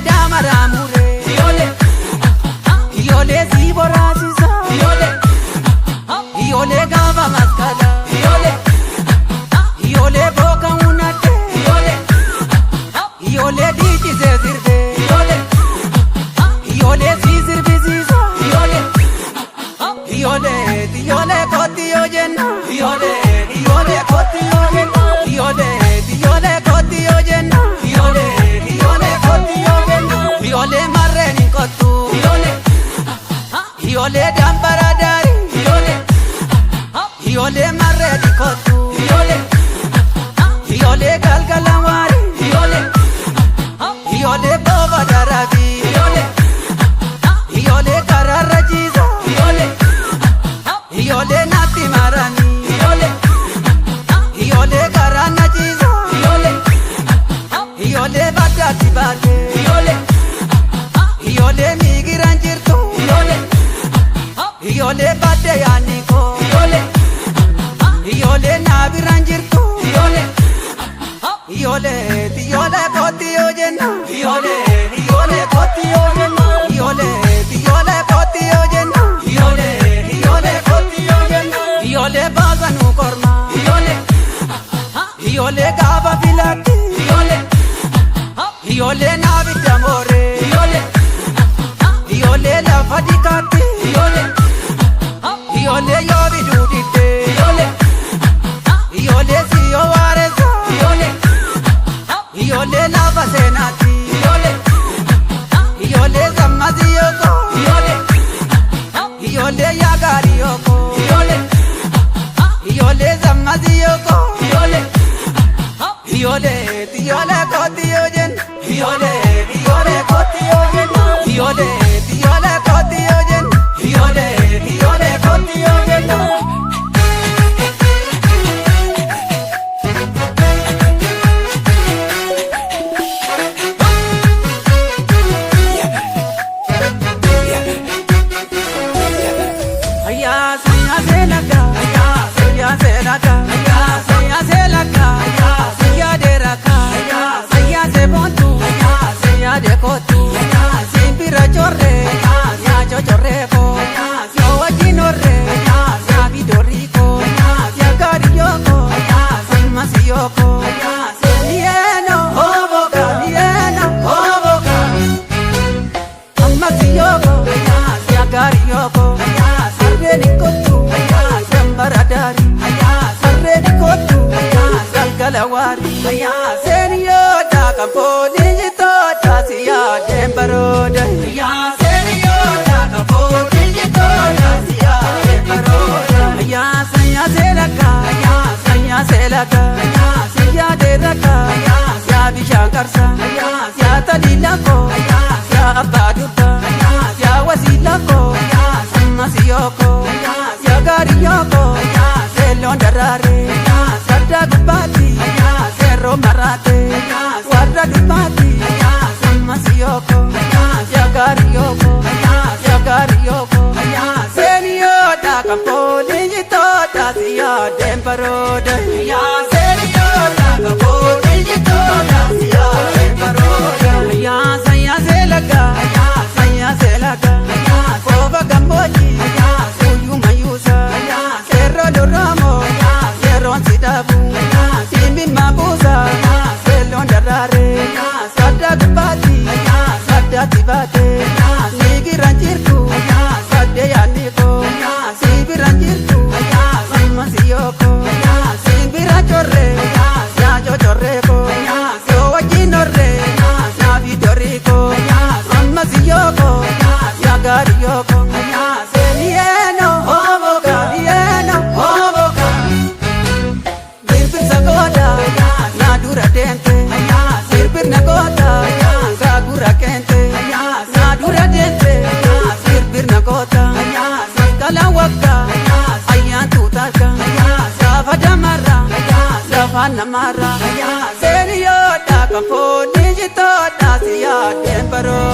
daamaraa muree. Iyoolee si boraasisa. Iyoolee gaafa maskala. Iyoolee booka hunate. Iyoolee dhiichisee sirbee. Iyoolee si sirbisiisa. Iyoolee iyoolee kooti yoo jenna. Iyoolee iyoolee kooti yoo jenna. Iyoolee iyoolee kooti yoo jenna. Iyoolee iyoolee kooti yoo jenna. Iyoolee marreen hin kottu. Iyoolee dambara daari. Iyoolee marreen hin kottu. Iyoolee galgala waari. Iyoolee booba darabi. Iyoolee karaarra ciisa. Iyoolee natti marani. Iyoolee karaa na ciisa. Iyoolee baddaatti baate. Iyoolee miigiraan jirtu. Iyoolee badde yaanni koo. Iyoolee naabiraan jirtu. Iyoolee iyoolee kooti yoo jenna. Iyoolee iyoolee kooti yoo jenna. Iyoolee iyoolee kooti yoo jenna. Iyoolee iyoolee kooti yoo jenna. Iyoolee baasanuu korma. Iyoolee gaafa filatti. Iyoolee naabidda mooree. Iyoolee lafa dikaatti. Iyoolee yoo biduu diddee. Iyoolee siyoo waareessa. Iyoolee lafa seenaatti. Iyoolee zammasii yooko. Iyoolee yaagaarii yooko. Iyoolee zammasii yooko. Iyoolee iyoolee kooti yoo jenna. Iyoolee iyoolee kooti yoo jenna. Iyoolee iyoolee kooti yoo jenna. Iyoolee iyoolee kooti yoo jenna. Ayyaa sayyaa seelaka. Ayyaa sayyaa seelaka. Ayyaa sayyaa seelaka. Ayyaa sayyaa deeraka. Ayyaa sayyaa seeboontu. Ayyaa sayyaa deekootu. Ayyaa simbira chorre. Ayyaa yaa chochorreeko. Ayyaa yoo wajjin horre. Ayyaa yaa bidoriiko. Ayyaa yaa gaariyooko. Ayyaa simmasiyoko. Ayyaa seeniyeeno hooboka niyeeno hooboka. Ammasiyoko. Ayyaa yaa gaariyooko. Ayyaa sarreen hin kottu. Ayyaa sambara daari. Ayyaa sarreen hin kottu. Ayyaa galgala waari. Ayyaa seeniyoota kan fooliin jitoota si yaadeen barooda. Ayyaa seeniyoota kan fooliin jitoota si yaadeen barooda. Ayyaa sayyaa seelaka. Ayyaa sayyaa seelaka. Ayyaa siyyaa deeraka. Ayyaa yaa bishaan qarsa. Ayyaa yaa taliila koo. Ayyaa yaa abbaa durba. Ayyaa yaa wasiila koo. Ayyaa ammasiyoko. Ayyaa yaa gaariyooko. Ayyaa seeloon daraare. Ayyaa saddaa gubbaatti. Ayyaa seeroo maraate. Ayyaa warra dubbaatti. Ayyaa ammasiyoko. Ayyaa yaa gaariyooko. Ayyaa yaa gaariyooko. Ayyaa seeniyoota kan fooliin jitoota si yaadeen barooda. Ayyaa seeniyoota kan fooliin jitoota si yaadeen barooda. Ayyaa sayyaa seelaka. Ayyaa sayyaa seelaka. Ayyaa kooba gammoojji. Ayyaa suyyuu mayuusa. Ayyaa seeroo loroomo. Ayyaa yeroon si dhaabu. Ayyaa simbi mabuusa. Ayyaa seeloon daraare. Ayyaa saddaa gubbaatti. Ayyaa saddaatti baate. Ayyaa miigiraan jirtu. Ayyaa saddee yaadni koo. Ayyaa simbiraan jirtu. Ayyaa simmasiyoko. Ayyaa simbira chorre. Ayyaa yaa chochorreeko. Ayyaa yoo wajjin horre. Ayyaa yaa bidoriiko. Ayyaa ammasiyoko. Ayyaa yaa gaariyooko. Ayyaa seeniyeeno hooboka niyeeno hooboka. Birbirsa goota na dura deemte. Birbirna goota gaagura keente. Na dura deemte. Birbirna goota masqala waggaa ayyaan tuutarka gaafa damarra lafa namarra. Seeniyoodha kan fooliin jitoodha si yaadeen barooda.